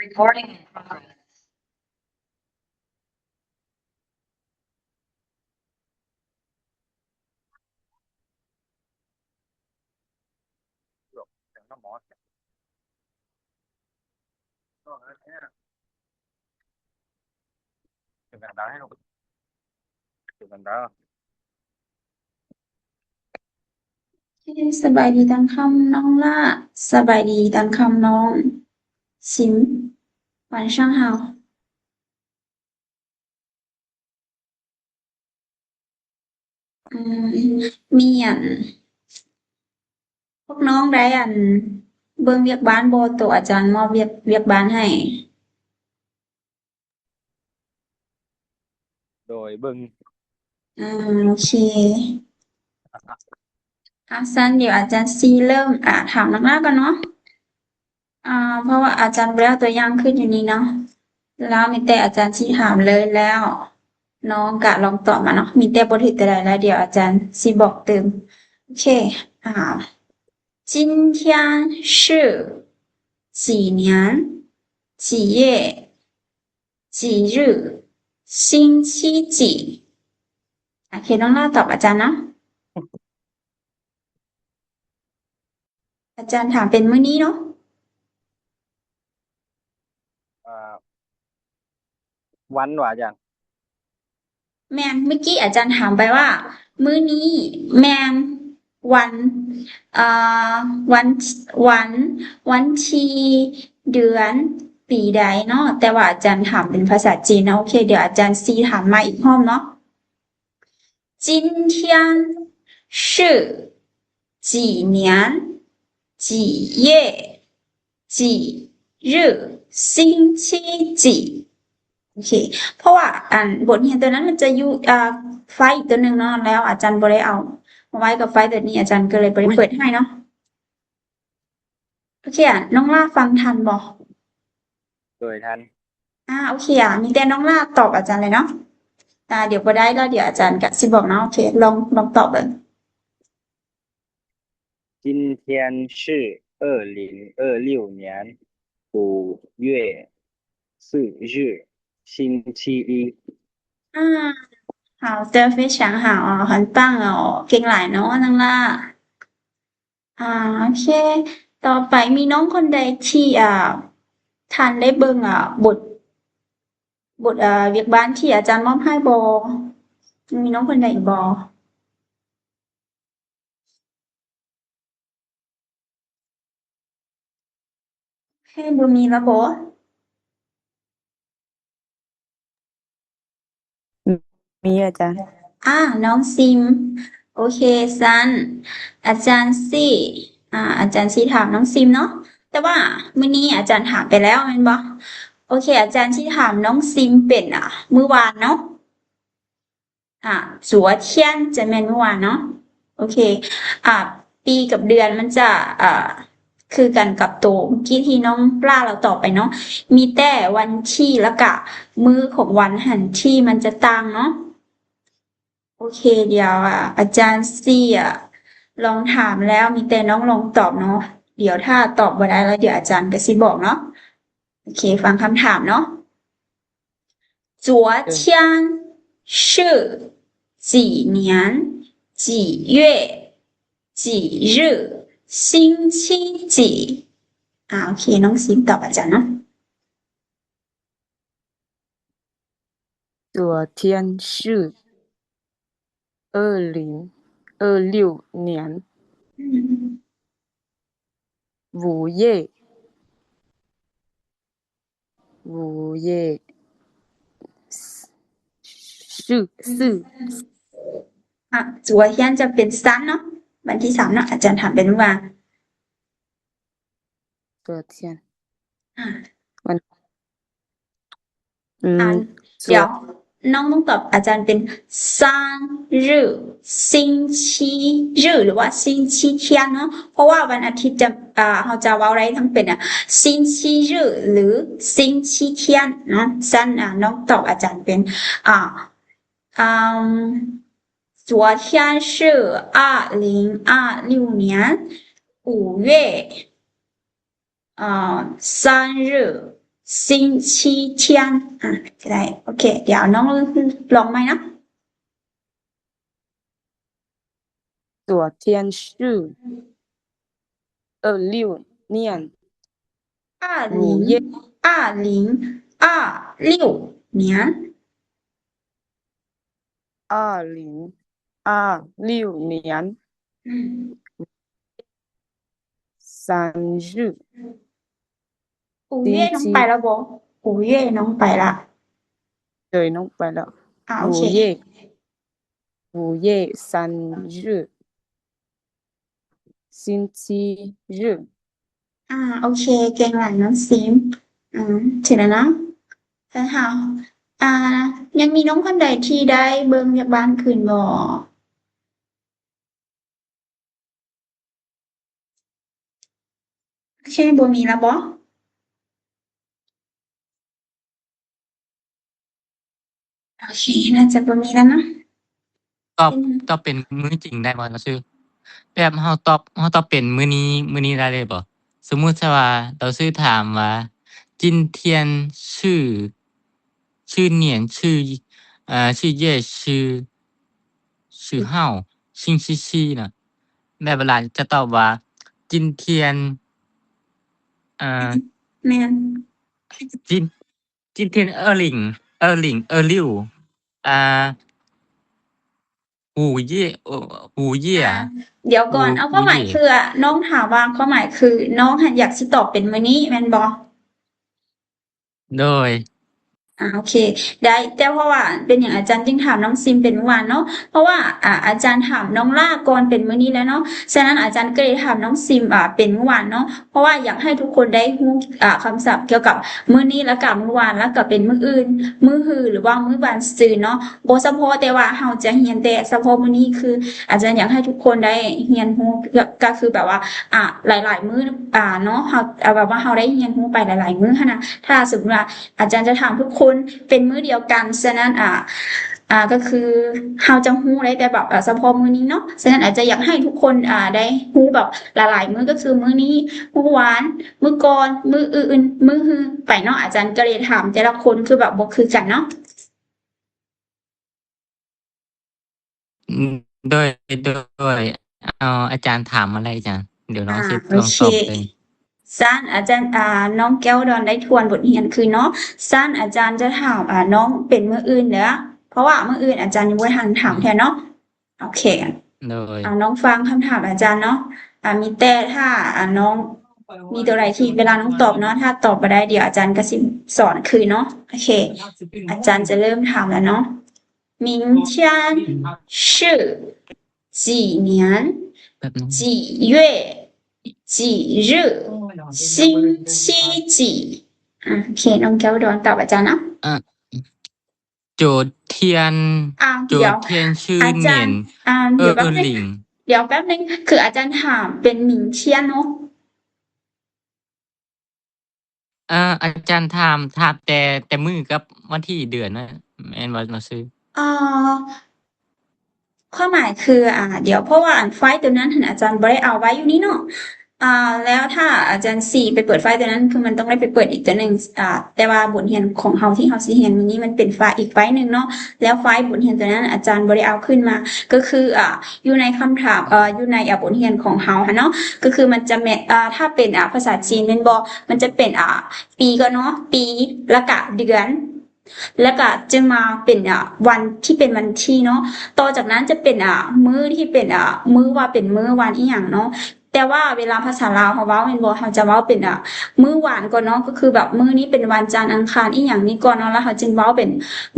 Recording in progress. ສະບາຍດີຕອນຄ່ຳນ້ອງຫຼ້າ, ສະບາຍດີຕອນຄ່ຳນ້ອງຊິມ, ວັນຊ່າງເຮົາ. ອືມ ມີອັນ ພວກນ້ອງໄດ້ອັນ ເບິ່ງວຽກບ້ານບໍ່? ໂຕອາຈານມອບວຽກ ວຽກບ້ານໃຫ້. ໂດຍ ເບິ່ງ. ອືມ ໂອເຄ. ອາ ຊັ້ນດຽວອາຈານຊິເລີ່ມ ອາ ຖາມນັກລາກກ່ອນເນາະ. ອາ ເພາະວ່າອາຈານບໍ່ໄດ້ເອົາຕົວຢ່າງຂຶ້ນຢູ່ນີ້ເນາະ, ແລ້ວມີແຕ່ອາຈານຊິຖາມເລີຍ ແລ້ວນ້ອງກະລອງຕອບມາເນາະ, ມີແຕ່ບໍ່ຖືກຕົວໃດ ແລ້ວດຽວອາຈານຊິບອກຕື່ມ. ໂອເຄ. ອາ 今天是几年几月几日星期几? ໂອເຄ ນ້ອງລາຕອບອາຈານເນາະ. ອາຈານຖາມເປັນມື້ນີ້ເນາະ. ເອີ ວັນຫວາອາຈານ? ແມ່ນ, ມື້ກີ້ອາຈານຖາມໄປວ່າ ມື້ນີ້ແມ່ນວັນ ເອີ ວັນ ວັນ ວັນທີ ເດືອນ ປີໃດເນາະ, ແຕ່ວ່າອາຈານຖາມເປັນພາສາຈີນເນາະ. ໂອເຄ, ດຽວອາຈານຊິຖາມໃໝ່ອີກຮອບເນາະ. 今天是几年几月几日星期几? ໂອເຄ, ເພາະວ່າອັນບົດຮຽນຕົວນັ້ນມັນຈະຢູ່ ອາ ໄຟລ໌ຕົວໜຶ່ງເນາະ, ແລ້ວອາຈານບໍ່ໄດ້ເອົາມາໄວ້ກັບໄຟລ໌ຕົວນີ້, ອາຈານກໍເລີຍບໍ່ໄດ້ເປີດໃຫ້ເນາະ. ໂອເຄ ອະ ນ້ອງຫຼ້າຟັງທັນບໍ່? ໂດຍ ທັນ. ອາ ໂອເຄ ອະ ມີແຕ່ນ້ອງຫຼ້າຕອບອາຈານເລີຍເນາະ. ອາ ດຽວບໍ່ໄດ້ແລ້ວ ດຽວອາຈານກະຊິບອກເນາະ. ໂອເຄ ລອງ ລອງຕອບເບິ່ງ. 今天是二零二六年五月四日，星期一。 ອາ 好的，非常好哦，很棒哦，ເກັ່ງຫຼາຍເນາະ ນ້ອງຫຼ້າ. ອາ ໂອເຄ, ຕໍ່ໄປມີນ້ອງຄົນໃດທີ່ ອາ ທ່ານໄດ້ເບິ່ງ ອາ ບົດ ບົດ ອາ ວຽກບ້ານທີ່ອາຈານມອບໃຫ້ບໍ່? ມີນ້ອງຄົນໃດອີກບໍ່? ໂອເຄ ບໍ່ມີແລ້ວບໍ? ມີອາຈານ. ອາ ນ້ອງຊິມ. ໂອເຄ ຊັ້ນອາຈານຊິ ອາ ອາຈານຊິຖາມນ້ອງຊິມເນາະ, ແຕ່ວ່າມື້ນີ້ອາຈານຖາມໄປແລ້ວແມ່ນບໍ່? ໂອເຄ ອາຈານຊິຖາມນ້ອງຊິມເປັນ ອາ ມື້ວານເນາະ. ອາ 昨天 ຈະແມ່ນມື້ວານເນາະ. ໂອເຄ ອາ ປີກັບເດືອນມັນຈະ ອາ ຄືກັນກັບໂຕເມື່ອກີ້ທີ່ນ້ອງປລາລາວຕອບໄປເນາະ, ມີແຕ່ວັນທີ ແລ້ວກະມື້ຂອງວັນຫັ້ນທີ່ມັນຈະຕ່າງເນາະ. ໂອເຄ ດຽວ ອາ ອາຈານຊິ ອາ ລອງຖາມແລ້ວ ມີແຕ່ນ້ອງລອງຕອບເນາະ. ດຽວຖ້າຕອບບໍ່ໄດ້ແລ້ວ ດຽວອາຈານກະຊິບອກເນາະ. ໂອເຄ ຟັງຄຳຖາມເນາະ. 昨天是几年几月几日星期几? ອາ ໂອເຄ ນ້ອງຊິມຕອບອາຈານເນາະ. 昨天是二零二六年五月 五月四 四. ອາ 昨天ຈະເປັນຊັ້ນເນາະ, ວັນທີສາມເນາະ, ອາຈານຖາມເປັນວ່າ 昨天 ອາ ວັນ ອືມ ອາ ດຽວ ນ້ອງຕ້ອງຕອບອາຈານເປັນ 三日 星期日 ຫຼືວ່າ 星期天 ເນາະ, ເພາະວ່າວັນອາທິດຈະ ອາ ເຮົາຈະເວົ້າໄດ້ທັງເປັນ ອາ 星期日 ຫຼື 星期天 ເນາະ. ຊັ້ນ ອາ ນ້ອງຕອບອາຈານເປັນ ອາ ອາ 昨天是二零二六年五月 ອາ 三日星期天 ອ່າ ກໍໄດ້. ໂອເຄ ດຽວນ້ອງລອງໃໝ່ເນາະ. 昨天是二六年 二零二零二六年. 二零二六年 อืม 三日. 五月ນ້ອງໄປແລ້ວບໍ່? 五月ນ້ອງໄປລະ. 对，น้องไปแล้ว. ອ່າ ໂອເຄ 五月 五月三日 星期日. ອ່າ ໂອເຄ ເກັ່ງຫຼາຍນ້ອງຊິມ. ອ່າ ຖືກແລ້ວເນາະ. ແລ້ວເຮົາ ອ່າ ຍັງມີນ້ອງຄົນໃດທີ່ໄດ້ເບິ່ງວຽກບ້ານຄືນບໍ່? ໂອເຄ ບໍ່ມີແລ້ວບໍ? ໂອເຄ ໜ້າຈະບໍ່ມີແລ້ວເນາະ. ຕອບ ເປັນ ຕອບເປັນມື້ຈິງໄດ້ບໍ່ລະຊື່? ແບບເຮົາຕອບ ເຮົາຕອບເປັນມື້ນີ້ ມື້ນີ້ໄດ້ເລີຍບໍ່? ສົມມຸດຊະວ່າລາວຊື່ຖາມວ່າ 今天是 是年 是 ເອີ 是月 是 是号 星期四 ນະ ແບບເວລາຈະຕອບວ່າ 今天 ເອີ ແມ່ນ 今 今天二零二零二六 ອ່າ 五月 五月 ອ່າ ດຽວກ່ອນ 五 ເອົາ ຄວາມໝາຍຄື ນ້ອງຖາມວ່າ ຄວາມໝາຍຄືນ້ອງຫັ້ນຢາກຊິຕອບເປັນມື້ນີ້ແມ່ນບໍ່? ໂດຍ ອ່າ ໂອເຄ ໄດ້. ແຕ່ເພາະວ່າເປັນຫຍັງອາຈານຈຶ່ງຖາມນ້ອງຊິມເປັນມື້ວານເນາະ ເພາະວ່າ ອ່າ ອາຈານຖາມນ້ອງຫຼ້າກ່ອນເປັນມື້ນີ້ແລ້ວເນາະ. ສະນັ້ນອາຈານກໍເລີຍຖາມນ້ອງຊິມ ອ່າ ເປັນມື້ວານເນາະ ເພາະວ່າຢາກໃຫ້ທຸກຄົນໄດ້ຮູ້ ອ່າ ຄຳສັບກ່ຽວກັບມື້ນີ້ ແລ້ວກະມື້ວານ ແລ້ວກະເປັນມື້ອື່ນ ມື້ຮື ຫຼືວ່າມື້ວັນຊືນເນາະ. ບໍ່ສະເພາະແຕ່ວ່າເຮົາຈະຮຽນແຕ່ສະເພາະມື້ນີ້ ຄືອາຈານຢາກໃຫ້ທຸກຄົນໄດ້ຮຽນຮູ້ ກະຄືແບບວ່າ ອ່າ ຫຼາຍໆມື້ ອ່າ ເນາະ ເຮົາ ແບບວ່າເຮົາໄດ້ຮຽນຮູ້ໄປຫຼາຍໆມື້ຫັ້ນນະ. ຖ້າສົມມຸດວ່າອາຈານຈະຖາມທຸກຄົນເປັນມື້ດຽວກັນ ສະນັ້ນ ອ່າ ອ່າ ກໍຄືເຮົາຈະຮູ້ໄດ້ແຕ່ແບບ ເອີ ສະເພາະມື້ນີ້ເນາະ. ສະນັ້ນອາຈານຢາກໃຫ້ທຸກຄົນ ອ່າ ໄດ້ຮູ້ແບບຫຼາຍໆມື້ ກໍຄືມື້ນີ້ ມື້ວານ ມື້ກ່ອນ ມື້ອື່ນ ມື້ຮືໄປເນາະ. ອາຈານກໍເລີຍຖາມແຕ່ລະຄົນຄືແບບບໍ່ຄືກັນເນາະ. ໂດຍ ໂດຍ ເອົາ ອາຈານຖາມມາເລີຍອາຈານ ດຽວນ້ອງ ອ່າ ຊິ ໂອເຄ ລອງຕອບເບິ່ງ. ຊັ້ນອາຈານ ອ່າ ນ້ອງແກ້ວດອນໄດ້ທວນບົດຮຽນຄືນເນາະ. ຊັ້ນອາຈານຈະຖາມ ອ່າ ນ້ອງເປັນມື້ອື່ນເດີ້ ເພາະວ່າມື້ອື່ນອາຈານຍັງບໍ່ທັນຖາມເທື່ອເນາະ. ໂອເຄ ໂດຍ ອ່າ ນ້ອງຟັງຄຳຖາມອາຈານເນາະ. ອ່າ ມີແຕ່ຖ້າ ອ່າ ນ້ອງມີຕົວໃດທີ່ເວລານ້ອງຕອບເນາະ ຖ້າຕອບບໍ່ໄດ້ ດຽວອາຈານກໍຊິສອນຄືນເນາະ. ໂອເຄ ອາຈານຈະເລີ່ມຖາມແລ້ວເນາະ. 明天是几年 几月 几日 星期几? ອ່າ ໂອເຄ ນ້ອງແກ້ວດອນຕອບອາຈານເນາະ. 昨天 ອ່າ 昨天是 ອາຈານ 年 ອ່າ 二二零. ດຽວແປັບໜຶ່ງ ຄືອາຈານຖາມເປັນ明天ເນາະ. ອ່າ ອາຈານຖາມ ຖາມແຕ່ ແຕ່ມື້ກັບວັນທີເດືອນນະ ແມ່ນບໍ່ລະຊື່? ອ່າ ຄວາມໝາຍຄື ອ່າ ດຽວ ເພາະວ່າອັນໄຟລ໌ໂຕນັ້ນຫັ້ນອາຈານບໍ່ໄດ້ເອົາໄວ້ຢູ່ນີ້ເນາະ. ອ່າ ແລ້ວຖ້າອາຈານຊິໄປເປີດໄຟລ໌ໂຕນັ້ນ ຄືມັນຕ້ອງໄດ້ໄປເປີດອີກໂຕໜຶ່ງ. ອ່າ ແຕ່ວ່າບົດຮຽນຂອງເຮົາທີ່ເຮົາຊິຮຽນມື້ນີ້ ມັນເປັນໄຟລ໌ອີກໄຟລ໌ໜຶ່ງເນາະ. ແລ້ວໄຟລ໌ບົດຮຽນໂຕນັ້ນອາຈານບໍ່ໄດ້ເອົາຂຶ້ນມາ ກໍຄື ອ່າ ຢູ່ໃນຄຳຖາມ ເອີ ຢູ່ໃນ ອ່າ ບົດຮຽນຂອງເຮົາຫັ້ນເນາະ ກໍຄືມັນຈະແມ່ນ ອ່າ ຖ້າເປັນ ອ່າ ພາສາຈີນແມ່ນບໍ່ ມັນຈະເປັນ ອ່າ ປີກ່ອນເນາະ ປີ ແລ້ວກະເດືອນ ແລ້ວກະຈຶ່ງມາເປັນ ອ່າ ວັນທີ່ເປັນວັນທີເນາະ. ຕໍ່ຈາກນັ້ນຈະເປັນ ອ່າ ມື້ທີ່ເປັນ ອ່າ ມື້ວ່າເປັນມື້ວັນອີ່ຫຍັງເນາະ. ແຕ່ວ່າເວລາພາສາລາວເຮົາເວົ້າແມ່ນບໍ່ ເຮົາຈະເວົ້າເປັນ ອ່າ ມື້ວານກ່ອນເນາະ ກໍຄືແບບມື້ນີ້ເປັນວັນຈັນ ອັງຄານ ອີ່ຫຍັງນີ້ກ່ອນເນາະ ແລ້ວເຮົາຈຶ່ງເວົ້າເປັນ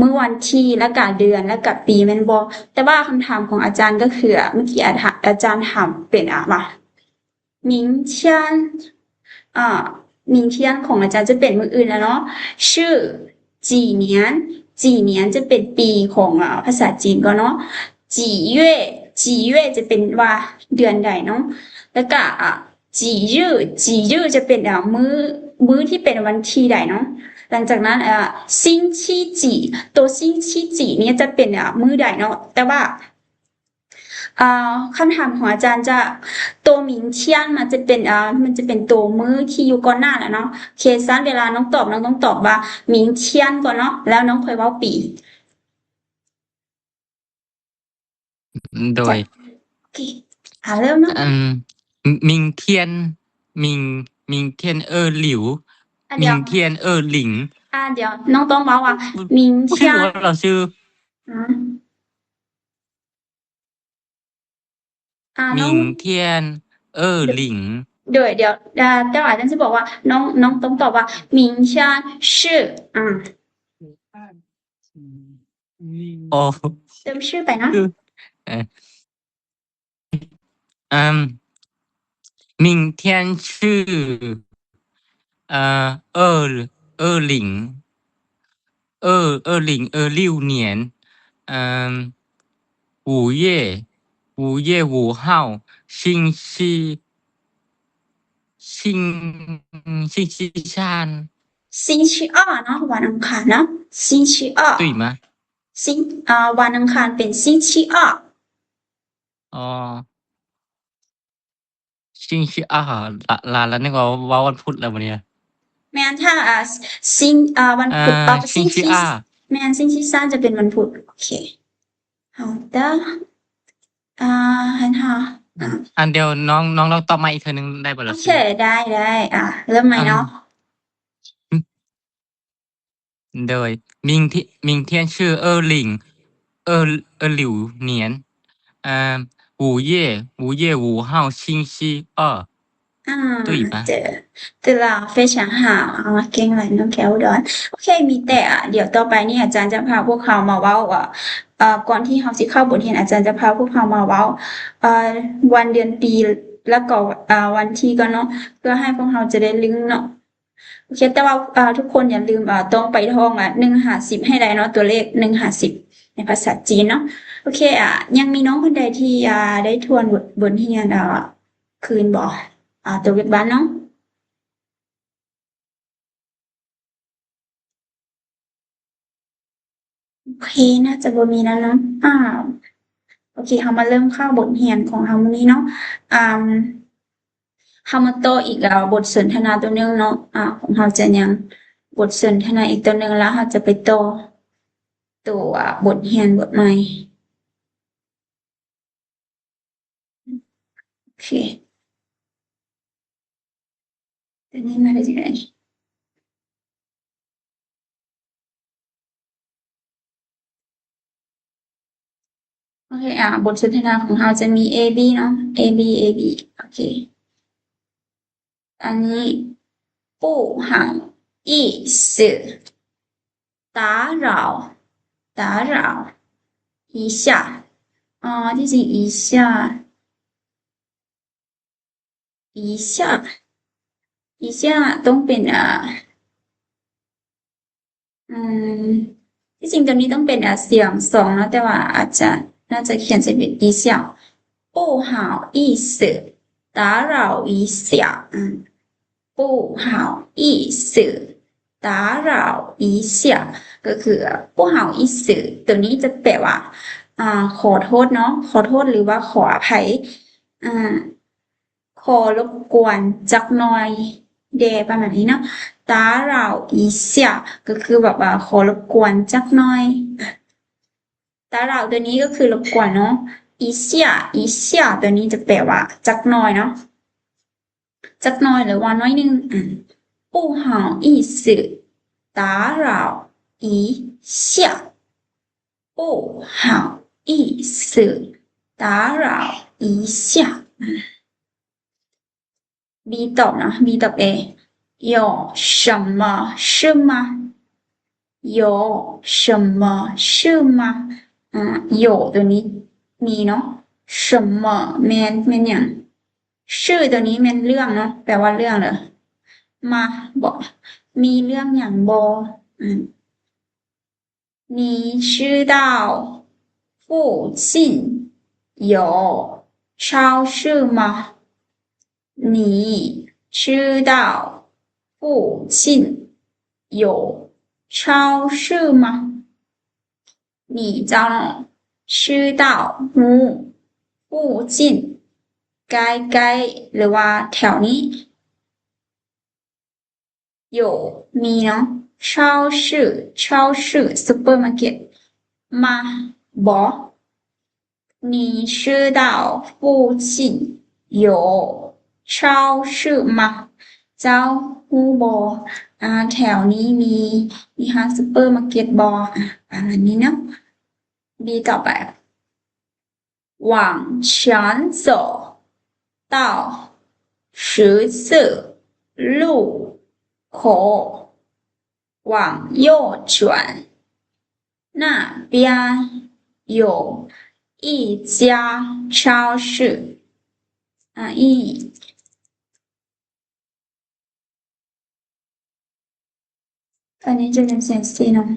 ມື້ວັນທີ ແລ້ວກະເດືອນ ແລ້ວກະປີແມ່ນບໍ່? ແຕ່ວ່າຄຳຖາມຂອງອາຈານກໍຄື ອ່າ ເມື່ອກີ້ອາ ອາຈານຖາມເປັນ ອ່າ ວ່າ 明天 ອ່າ 明天 ຂອງອາຈານຈະເປັນມື້ອື່ນແລ້ວເນາະ. 是几年 几年 ຈະເປັນປີຂອງ ອ່າ ພາສາຈີນກ່ອນເນາະ. 几月 几月 ຈະເປັນວ່າເດືອນໃດເນາະ. ແລ້ວກະ ອ່າ 几日 几日 ຈະເປັນ ອ່າ ມື້ ມື້ທີ່ເປັນວັນທີໃດເນາະ. ຫຼັງຈາກນັ້ນ ອ່າ 星期几 ໂຕ 星期几 ນີ້ຈະເປັນ ອ່າ ມື້ໃດເນາະ. ແຕ່ວ່າ ອ່າ ຄຳຖາມຂອງອາຈານຈະ ໂຕ 明天 ມັນຈະເປັນ ອ່າ ມັນຈະເປັນໂຕມື້ທີ່ຢູ່ກ່ອນໜ້າແລ້ວເນາະ. ໂອເຄ ຊັ້ນເວລານ້ອງຕອບ ນ້ອງຕ້ອງຕອບວ່າ 明天 ກ່ອນເນາະ ແລ້ວນ້ອງຄ່ອຍເວົ້າປີ. ໂດຍ ໂອເຄ ອ່າ ເລີ່ມເນາະ. ອືມ 明天 明 明天二六 อ่ะ เดี๋ยว 明天二零 อ่า เดี๋ยว น้องต้องเว้าว่า 明天 เราชื่อ อ่า อ่า น้อง 明天二零 โดย เดี๋ยว อ่า แต่ว่าอาจารย์สิบอกว่า น้อง น้องต้องตอบว่า 明天是 อ่า อ๋อ เติมชื่อไปนะ คือ เอ่อ อืม 明天是 เอ่อ 二 二零 二 二零二六年 嗯 五月 五月五号 星期 星 星期三 星期二 เนาะ วันอังคารเนาะ 星期二 对吗？ 星 อ่า วันอังคารเป็น星期二 ອໍ 星期二 ລະ ລະ ລະນຶກວ່າເວົ້າວັນພຸດແລ້ວມື້ນີ້ แม่น ຖ້າ ອ່າ 星 ອ່າ ວັນພຸດ ອ່າ ອໍ 星期二 แມ່ນ 星期三 ຈະເປັນວັນພຸດ ໂອເຄ 好的 ອ່າ 很好 ອ່າ ອັນດຽວນ້ອງ ນ້ອງລອງຕອບໃໝ່ອີກເທື່ອໜຶ່ງໄດ້ບໍ່ລະ? ໂອເຄ ໄດ້ ໄດ້ ອ່າ ເລີ່ມໃໝ່ເນາະ ອືມ ໂດຍ 明天 明天是二零二 二六年 呃 五月 五月五号 星期二 อ่า 对吧？对了，非常好 ອ່າ ເກັ່ງຫຼາຍ ນ້ອງແກ້ວດອນ ໂອເຄ ມີແຕ່ ອ່າ ດຽວຕໍ່ໄປນີ້ອາຈານຈະພາພວກເຮົາມາເວົ້າ ອ່າ ເອ່ອ ກ່ອນທີ່ເຮົາຊິເຂົ້າບົດຮຽນ ອາຈານຈະພາພວກເຮົາມາເວົ້າ ເອ່ອ ວັນເດືອນປີ ແລ້ວກໍ ອ່າ ວັນທີກ່ອນເນາະ ເພື່ອໃຫ້ພວກເຮົາຈະໄດ້ລຶ້ງເນາະ. ໂອເຄ ແຕ່ວ່າ ອ່າ ທຸກຄົນຢ່າລືມ ອ່າ ຕ້ອງໄປທ່ອງ ອ່າ ໜຶ່ງຫາສິບໃຫ້ໄດ້ເນາະ ຕົວເລກໜຶ່ງຫາສິບໃນພາສາຈີນເນາະ. ໂອເຄ ອ່າ ຍັງມີນ້ອງຄົນໃດທີ່ ອ່າ ໄດ້ທວນບົດ ບົດຮຽນ ອ່າ ຄືນບໍ່? ອ່າ ຕົວວຽກບ້ານເນາະ. ໂອເຄ ໜ້າຈະບໍ່ມີແລ້ວເນາະ ອາ ໂອເຄ ເຮົາມາເລີ່ມເຂົ້າບົດຮຽນຂອງເຮົາມື້ນີ້ເນາະ ອາ ເຮົາມາຕໍ່ອີກ ອາ ບົດສົນທະນາຕົວໜຶ່ງເນາະ ອາ ຂອງເຮົາຈະຍັງບົດສົນທະນາອີກຕົວໜຶ່ງ ແລ້ວເຮົາຈະໄປຕໍ່ຕົວ ອາ ບົດຮຽນບົດໃໝ່. ໂອເຄ ຕົວນີ້ມາໄດ້ຈັ່ງໃດ? ໂອເຄ ອາ ບົດສົນທະນາຂອງເຮົາຈະມີ A B ເນາະ A B A B ໂອເຄ ອັນນີ້ 不好意思 打扰 打扰一下 ອໍ ທີ່ຈິງ 一下 一下 一下 ຕ້ອງເປັນ ອ່າ ອືມ ທີ່ຈິງຕົວນີ້ຕ້ອງເປັນ ອ່າ ສຽງສອງເນາະ ແຕ່ວ່າອາດຈະ ໜ້າຈະຂຽນໃສ່ເປັນ 一下 不好意思 打扰一下 ອືມ 不好意思 打扰一下 ກໍຄື 不好意思 ຕົວນີ້ຈະແປວ່າ ອ່າ ຂໍໂທດເນາະ ຂໍໂທດ ຫຼືວ່າຂໍອະໄພ ອ່າ ຂໍລົບກວນຈັກໜ່ອຍແດ່ ປະມານນີ້ເນາະ 打扰一下 ກໍຄືແບບວ່າຂໍລົບກວນຈັກໜ່ອຍ 打扰 ຕົວນີ້ກໍຄືລົບກວນເນາະ 一下 一下 ຕົວນີ້ຈະແປວ່າຈັກໜ່ອຍເນາະ ຈັກໜ່ອຍ ຫຼືວ່າໜ້ອຍໜຶ່ງ ອາ 不好意思 打扰一下 不好意思 打扰一下 B ຕອບເນາະ B ຕອບ A 有什么事吗 有什么事吗 ອາ 有 ຕົວນີ້ມີເນາະ 什么 ແມ່ນ ແມ່ນຫຍັງ 事 ຕົວນີ້ແມ່ນເລື່ອງເນາະ ແປວ່າເລື່ອງເດີ 吗 ບໍ່ ມີເລື່ອງຫຍັງບໍ່ ອາ 你知道附近有超市吗 你知道附近有超市吗 你 ເຈົ້າ 知道 ຮູ້ 附近 ໃກ້ໆ ຫຼືວ່າແຖວນີ້ 有 ມີເນາະ 超市 超市 ຊຸບເປີມາເກັດ 吗 ບໍ່ 你知道附近有超市吗 ເຈົ້າຮູ້ບໍ່ ອາ ແຖວນີ້ມີ ມີຮ້ານຊຸບເປີມາເກັດບໍ່ ອາ ປະມານນີ້ເນາະ B ຕໍ່ໄປ 往前走到十字路口，往右转，那边有一家超市。啊，一 ອັນນີ້ຈະເປັນສຽງສີ່ເນາະ ໂອ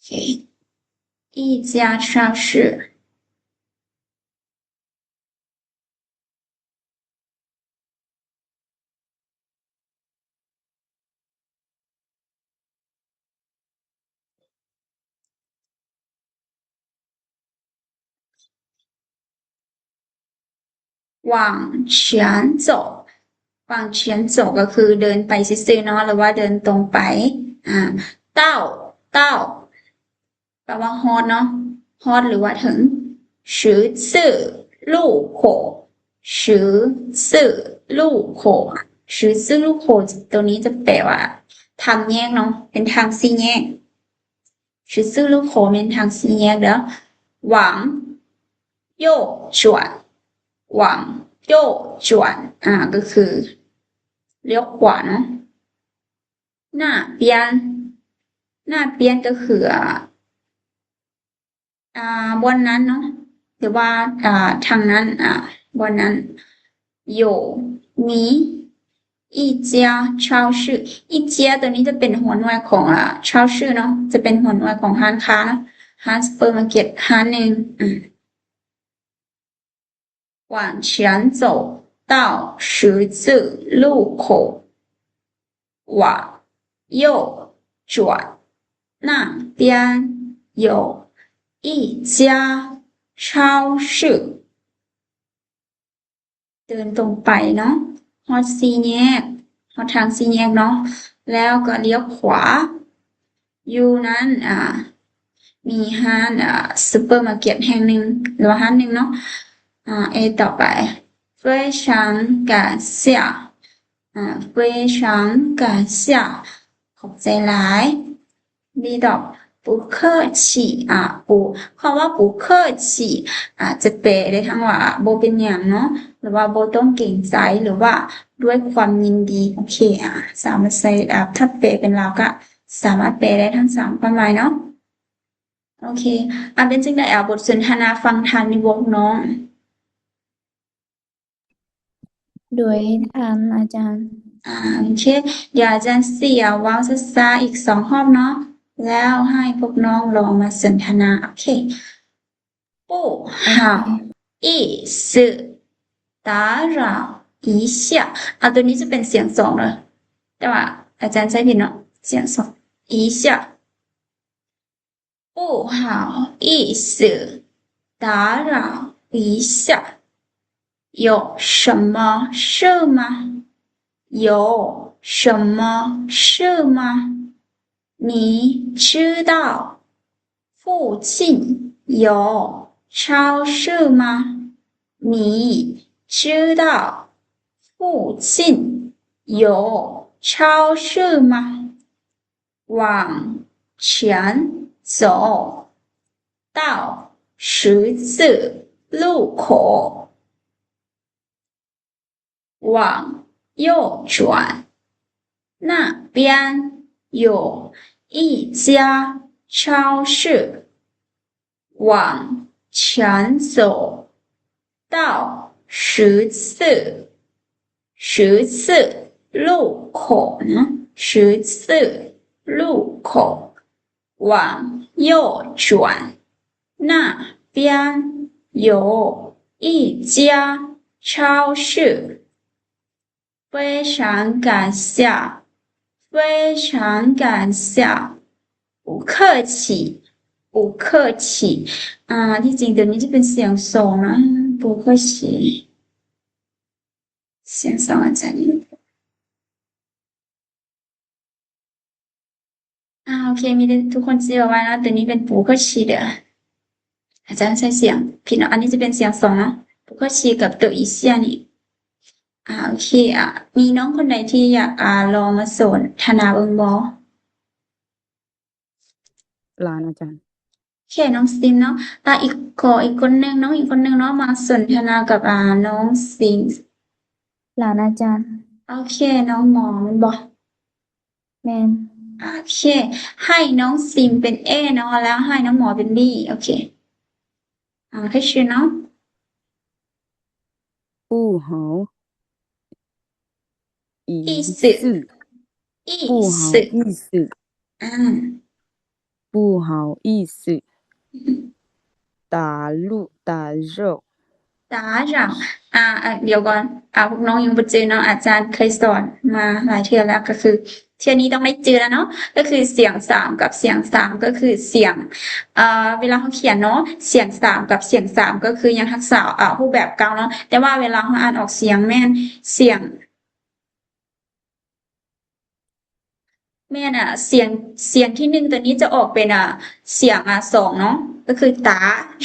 ເຄ 一家超市。 往前走 往前走 ກໍຄືເດີນໄປຊື່ໆເນາະ ຫຼືວ່າເດີນຕົງໄປ ອາ 到 到 ແປວ່າຮອດເນາະ ຮອດ ຫຼືວ່າເຖິງ 十字路口 十字路口 十字路口 ໂຕນີ້ຈະແປວ່າທາງແຍກເນາະ ເປັນທາງສີ່ແຍກ 十字路口 ແມ່ນທາງສີ່ແຍກເດີ້ 往右转 往右转 ອາ ກໍຄືລ້ຽວຂວາເນາະ 那边 那边 ກໍຄື ອາ ບ່ອນນັ້ນເນາະ ຫຼືວ່າ ອາ ທາງນັ້ນ ອາ ບ່ອນນັ້ນ 有 ມີ 一家超市 一家 ໂຕນີ້ຈະເປັນຫົວໜ່ວຍຂອງ ອາ 超市ເນາະ ຈະເປັນຫົວໜ່ວຍຂອງຮ້ານຄ້າເນາະ ຮ້ານຊຸບເປີມາເກັດຮ້ານໜຶ່ງ ອາ 往前走到十字路口，往右转，那边有一家超市。 ເດີນຕົງໄປເນາະ ຮອດສີ່ແຍກ ຮອดທາງສີ່ແຍກເນາະ ແລ້ວກໍລ້ຽວຂວາ ຢູ່ນັ້ນ ອາ ມີຮ້ານ ອາ ຊຸບເປີມາເກັດແຫ່ງໜຶ່ງ ຫຼືວ່າຮ້ານໜຶ່ງເນາະ ອາ A ຕໍ່ໄປ 非常感谢 ອາ 非常感谢 ຂອບໃຈຫຼາຍ B ຕອບ 不客气 ອາ ບໍ່ ຄຳວ່າ 不客气 ອາດຈະແປໄດ້ທັງວ່າ ບໍ່ເປັນຫຍັງເນາະ ຫຼືວ່າບໍ່ຕ້ອງເກງໃຈ ຫຼືວ່າດ້ວຍຄວາມຍິນດີ ໂອເຄ ອາ ສາມາດໃຊ້ ອາ ຖ້າແປເປັນລາວກະສາມາດແປໄດ້ທັງສາມຄວາມໝາຍເນາະ ໂອເຄ ອາ ເປັນຈັ່ງໃດ ອາ ບົດສົນທະນາຟັງທ່ານນິວົງນ້ອງ? ໂດຍທ່ານອາຈານ ອາ ໂອເຄ ດຽວອາຈານຊິເວົ້າຊ້າໆອີກສອງຮອບເນາະ ແລ້ວໃຫ້ພວກນ້ອງລອງມາສົນທະນາ ໂອເຄ 不好意思打扰一下 ອາ ໂຕນີ້ຈະເປັນສຽງສອງເດີ ແຕ່ວ່າອາຈານໃຊ້ຜິດເນາະ ສຽງສອງ 一下 不好意思打扰一下，有什么事吗？有什么事吗？你知道附近有超市吗？你知道附近有超市吗？ 往前走到十字路口，往右转，那边有一家超市。 往前走到十字，十字路口呢，十字路口，往右转，那边有一家超市。 非常感谢，非常感谢，不客气 不客气 ອ່າ ທີ່ຈິງໂຕນີ້ຈະເປັນສຽງສອງນະ 不客气 ສຽງສອງອາຈານຢູ່ ອ່າ ໂອເຄ ມີແຕ່ທຸກຄົນຊິເວົ້າວ່າເນາະ ໂຕນີ້ເປັນ不客气ເດີ ອາຈານໃຊ້ສຽງຜິດເນາະ ອັນນີ້ຈະເປັນສຽງສອງເນາະ 不客气 ກັບໂຕ一下ນີ້ ອ່າ ໂອເຄ ອ່າ ມີນ້ອງຄົນໃດທີ່ຢາກ ອ່າ ລອງມາສົນທະນາເບິ່ງບໍ່? ຫຼານອາຈານ ໂອເຄ ນ້ອງຊິມເນາະ ອ່າ ອີກ ຂໍອີກຄົນໜຶ່ງ ນ້ອງອີກຄົນໜຶ່ງເນາະ ມາສົນທະນາກັບ ອ່າ ນ້ອງຊິມ ຫຼານອາຈານ ໂອເຄ ນ້ອງໝໍແມ່ນບໍ່? ແມ່ນ ໂອເຄ ໃຫ້ນ້ອງຊິມເປັນ A ເນາະ ແລ້ວໃຫ້ນ້ອງໝໍເປັນ B ໂອເຄ ອ່າ 开始เนาะ 不好意思 意思 不好意思 อ่า 不好意思 打扰 打扰 打扰 ອ່າ ອ່າ ດຽວກ່ອນ ອ່າ ພວກນ້ອງຍັງບໍ່ຈື່ເນາະ ອາຈານເຄີຍສອນມາຫຼາຍເທື່ອແລ້ວ ກໍຄື ເທື່ອນີ້ຕ້ອງໄດ້ຈື່ແລ້ວເນາະ ກໍຄືສຽງສາມກັບສຽງສາມ ກໍຄືສຽງ ເອີ ເວລາເຮົາຂຽນເນາະ ສຽງສາມກັບສຽງສາມ ກໍຄືຍັງຮັກສາ ເອີ ຮູບແບບເກົ່າເນາະ ແຕ່ວ່າເວລາເຮົາອ່ານອອກສຽງແມ່ນສຽງ ແມ່ນ ອ່າ ສຽງ ສຽງທີໜຶ່ງໂຕນີ້ຈະອອກເປັນ ອ່າ ສຽງ ອ່າ ສອງເນາະ ກໍຄື打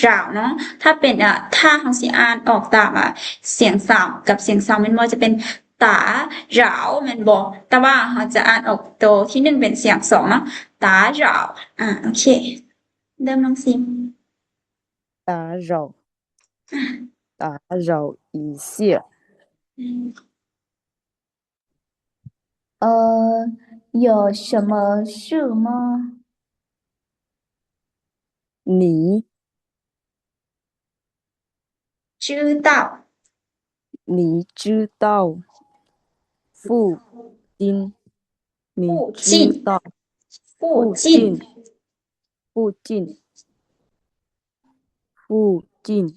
扰ເນາະ ຖ້າເປັນ ອ່າ ຖ້າເຮົາຊິອ່ານອອກຕາມ ອ່າ ສຽງສາມກັບສຽງສາມແມ່ນບໍ່ ຈະເປັນ 打扰 ແມ່ນບໍ່? ແຕ່ວ່າເຮົາຈະອ່ານອອກໂຕທີໜຶ່ງເປັນສຽງສອງເນາະ 打扰 ອ່າ ໂອເຄ ເລີ່ມ ນ້ອງຊິມ 打扰 打扰一下 ອືມ 呃，有什么事吗？你 知道 你知道 附近 你知道 附近 附近 附近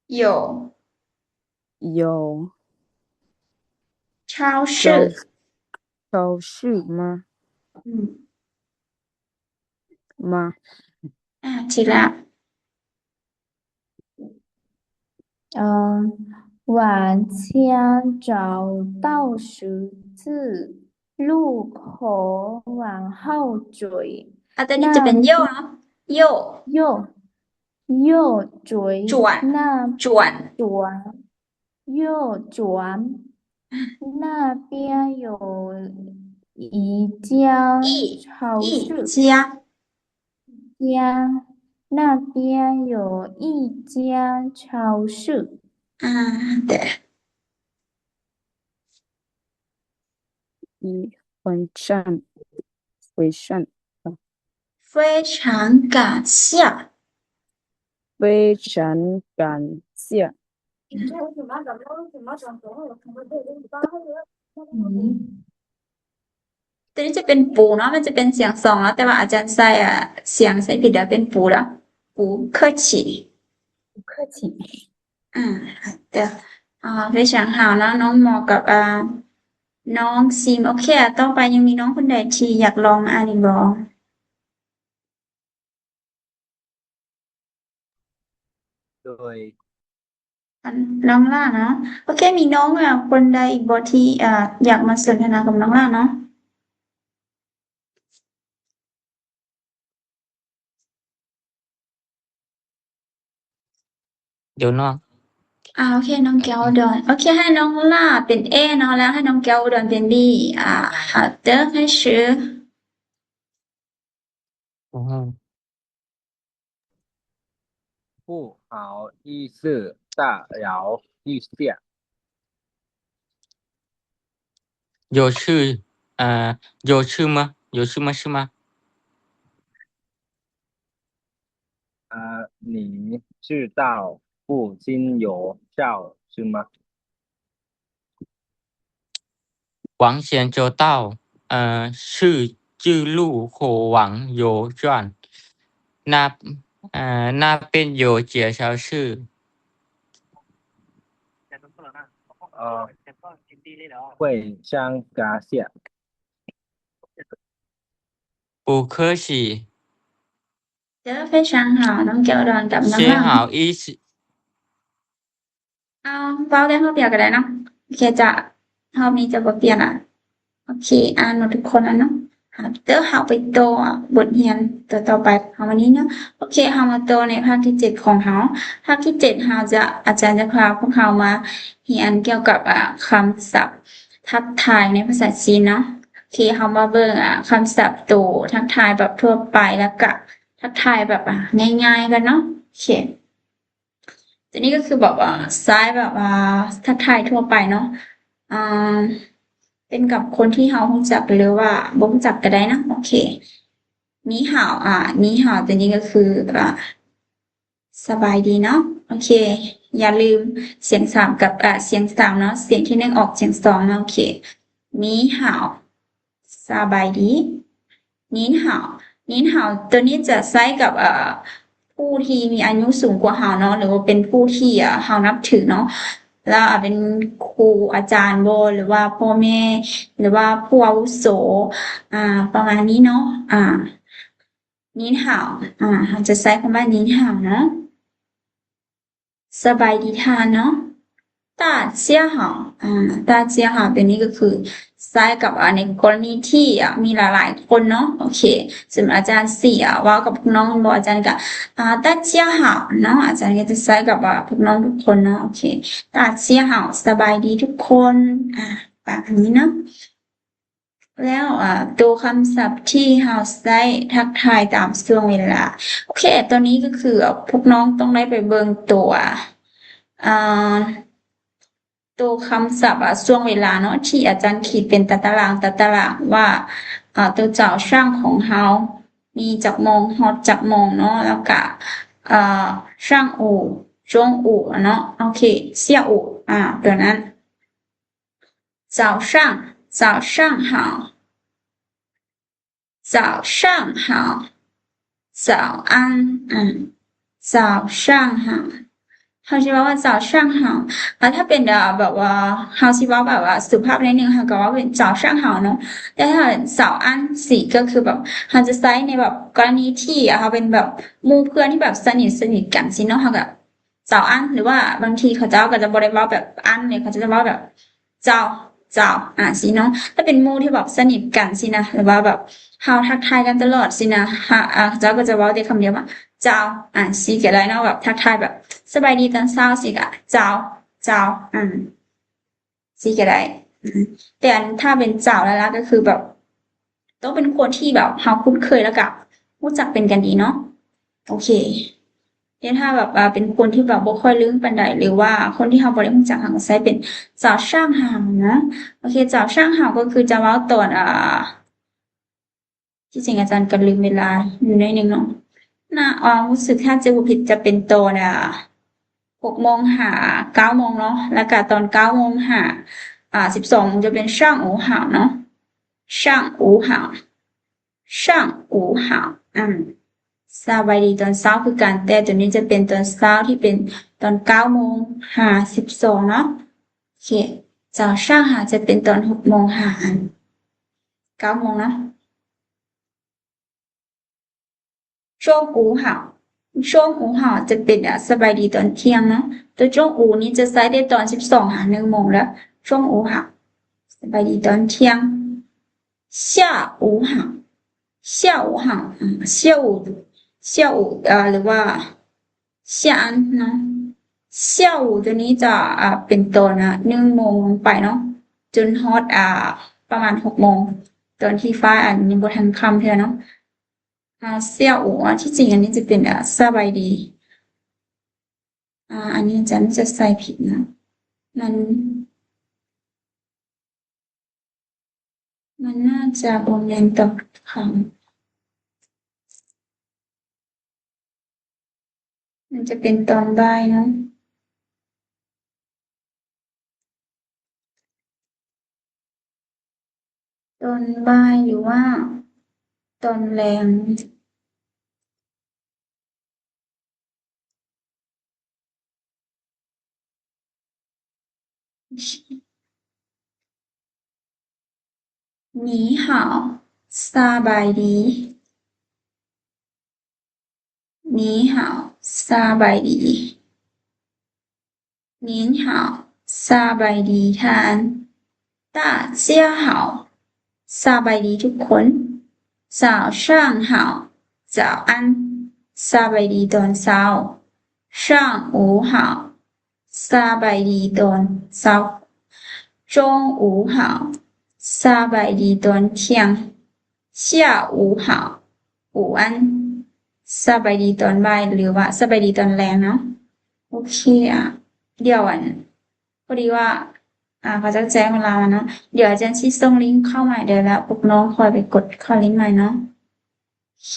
有 有 超市 超市吗？ 吗？ ອ່າ ຖືກແລ້ວ 呃，晚餐找到十字路口往后追 ອ່າ ໂຕນີ້ຈະເປັນ 右 ເນາະ 右 右 右追 转 那 转 转 右转，那边有一家超市。一家。一家，那边有一家超市。 ອ່າ ເດີ 非常，非常。 非常感谢。非常感谢。 ໂຕນີ້ຈະເປັນປູເນາະ ມັນຈະເປັນສຽງສອງເນາະ ແຕ່ວ່າອາຈານໃສ່ ອ່າ ສຽງໃສ່ຜິດແລ້ວ ເປັນປູແລ້ວ 不客气 不客气 ອ່າ ເດີ ອ່າ 非常好 ເນາະ ນ້ອງໝໍກັບ ອ່າ ນ້ອງຊິມ ໂອເຄ ຕໍ່ໄປຍັງມີນ້ອງຄົນໃດທີ່ຢາກລອງມາອ່ານອີກບໍ່? ໂດຍ ອັນ ນ້ອງຫຼ້າເນາະ ໂອເຄ ມີນ້ອງ ອ່າ ຄົນໃດອີກບໍ່ທີ່ ອ່າ ຢາກມາສົນທະນາກັບນ້ອງຫຼ້າເນາະ? ດຽວນ້ອງ ອ່າ ໂອເຄ ນ້ອງແກ້ວອຸດົນ ໂອເຄ ໃຫ້ນ້ອງຫຼ້າເປັນ A ເນາະ ແລ້ວໃຫ້ນ້ອງແກ້ວອຸດົນເປັນ B ອ່າ 好的 开始 不好意思，打扰一下。有事，呃，有事吗？有事吗？是吗？ 呃，你知道附近有超市吗？ 往前走到，呃，十字路口往右转，那，呃，那边有一家超市。 非常感谢。不客气。 เจ้าเฟยช่างเฮา น้องแก้วดอนกับน้องหลัง เฮาอีสิ เอา เว้าได้เฮาเดียวก็ได้เนาะ โอเคจ้ะ รอบนี้จะบ่เปลี่ยนละ โอเค อ่านหมดทุกคนแล้วเนาะ เดี๋ยวเฮาไปต่อบทเรียนตัวต่อไปของเฮาวันนี้เนาะ โอเค เฮามาต่อในภาคที่เจ็ดของเฮา ภาคที่เจ็ดเฮาจะ อาจารย์จะพาพวกเฮามาเรียนเกี่ยวกับ อ่า คำศัพท์ทักทายในภาษาจีนเนาะ โอเค เฮามาเบิ่ง อ่า คำศัพท์โตทักทายแบบทั่วไป แล้วก็ทักทายแบบ อ่า ง่ายๆ กันเนาะ โอเค ตัวนี้ก็คือแบบว่า ใช้แบบว่าทักทายทั่วไปเนาะ อ่า เป็นกับคนที่เฮารู้จักหรือว่าบ่รู้จักก็ได้นะ โอเค 你好 อ่า 你好 ตัวนี้ก็คือ อ่า สบายดีเนาะ โอเค อย่าลืมเสียงสามกับ อ่า เสียงสามเนาะ เสียงที่หนึ่งออกเสียงสองเนาะ โอเค 你好 สบายดี 您好 您好 ตัวนี้จะใช้กับ เอ่อ ผู้ที่มีอายุสูงกว่าเราเนาะ หรือว่าเป็นผู้ที่ เอ่อ เรานับถือเนาะ แล้ว อ่า เป็นครูอาจารย์บ่ หรือว่าพ่อแม่ หรือว่าผู้อาวุโส อ่า ประมาณนี้เนาะ อ่า 您好 อ่า เราจะใช้คำว่า您好เนาะ สบายดีท่านเนาะ 大家好 อ่า 大家好 ตัวนี้ก็คือใช้กับ อ่า ในกรณีที่ อ่า มีหลายๆ คนเนาะ โอเค สมมุติอาจารย์สิ อ่า เว้ากับพวกน้องบ่ อาจารย์ก็ อ่า 大家好 เนาะ อาจารย์ก็จะใช้กับ อ่า พวกน้องทุกคนเนาะ โอเค 大家好 สบายดีทุกคน อ่า ประมาณนี้เนาะ แล้ว อ่า ตัวคำศัพท์ที่เราใช้ทักทายตามช่วงเวลา โอเค ตอนนี้ก็คือ อ่า พวกน้องต้องได้ไปเบิ่งตัว อ่า ตัวคำศัพท์ อ่า ช่วงเวลาเนาะ ที่อาจารย์ขีดเป็นตาตาราง ตาตารางว่า อ่า ตัว早上ของเรามีจักโมง ฮอดจักโมงเนาะ แล้วก็ อ่า 上午 中午 เนาะ โอเค 下午 อ่า ตัวนั้น 早上 早上好 早上好 早安 อ่า 早上好 เฮาสิเว้าว่า早上好 อ่า ถ้าเป็น เอ่อ แบบว่า เฮาสิเว้าแบบว่าสุภาพหน่อยหนึ่ง เฮาก็เว้าเป็น早上好เนาะ แต่ถ้า早安สิ ก็คือแบบ เฮาจะใช้ในแบบกรณีที่ เฮาเป็นแบบหมู่เพื่อนที่แบบสนิท สนิทกันซี้เนาะ เฮาก็ 早安 หรือว่าบางทีเขาเจ้าก็จะบ่ได้เว้าแบบ安เลย เขาจะเว้าแบบ早早 อ่า ซี้เนาะ ถ้าเป็นหมู่ที่แบบสนิทกันซี้นะ หรือว่าแบบเฮาทักทายกันตลอดซี้นะ ฮะ อ่า เขาเจ้าก็จะเว้าแต่คำเดียวว่า早 อ่า ซี้ก็ได้เนาะ แบบทักทายแบบสบายดีตอนเช้าซี้ก็早早 อ่า ซี้ก็ได้ อืม แต่อันถ้าเป็น早แล้วล่ะ ก็คือแบบ ต้องเป็นคนที่แบบเราคุ้นเคยแล้วก็รู้จักเป็นกันดีเนาะ โอเค แต่ถ้าแบบว่าเป็นคนที่แบบบ่ค่อยรู้ปานใด หรือว่าคนที่เราบ่ได้รู้จัก เราก็ใช้เป็น早上好เนาะ โอเค 早上好ก็คือจะเว้าตอน อ่า ที่จริงอาจารย์ก็ลืมเวลาอยู่หน่อยหนึ่งเนาะ น่า อ่า รู้สึกถ้าจะบ่ผิดจะเป็นตอน อ่า หกโมงหาเก้าโมงเนาะ แล้วก็ตอนเก้าโมงหา อ่า สิบสองโมงจะเป็น上午好เนาะ 上午好 上午好 อ่า สบายดีตอนเช้าคือกัน แต่ตัวนี้จะเป็นตอนเช้าที่เป็นตอนเก้าโมงหาสิบสองเนาะ โอเค 早上好 จะเป็นตอนหกโมงหาเก้าโมงเนาะ 中午好 中午好 จะเป็น อ่า สบายดีตอนเที่ยงเนาะ ตัว中午นี้จะใช้ได้ตอนสิบสองหาหนึ่งโมงเด้อ 中午好 สบายดีตอนเที่ยง 下午好 下午好 อ่า 下午 下午 เอ่อ หรือว่า下午เนาะ 下午ตัวนี้จะ อ่า เป็นตอน อ่า หนึ่งโมงลงไปเนาะ จนฮอด อ่า ประมาณหกโมง ตอนที่ฟ้า อ่า ยังบ่ทันค่ำเทื่อเนาะ อ่า 下午 อ่า ที่จริงอันนี้จะเป็น อ่า สบายดี อ่า อันนี้อาจารย์จะใส่ผิดนะ มัน มันน่าจะบ่แม่นตอบคำ มันจะเป็นตอนบ่ายเนาะ ตอนบ่ายหรือว่าตอนแลง 你好 สบายดี你好 ສະບາຍດີ 您好 ສະບາຍດີທ່ານ 大家好 ສະບາຍດີທຸກຄົນ 早上好 早安 ສະບາຍດີຕອນເຊົ້າ 上午好 ສະບາຍດີຕອນເຊົ້າ 中午好 ສະບາຍດີຕອນທ່ຽງ 下午好 午安 ສະບາຍດີຕອນບ່າຍ ຫຼືວ່າສະບາຍດີຕອນແລງເນາະ. ໂອເຄ ອະ ດຽວອັນ ພໍດີວ່າ ອາ ເຂົາເຈົ້າແຈ້ງເວລາມາເນາະ ດຽວອາຈານຊິສົ່ງລິງເຂົ້າມາໃຫ້ເດີ ແລ້ວພວກນ້ອງຄ່ອຍໄປກົດເຂົ້າຫຼິ້ນໃໝ່ເນາະ. ໂອເຄ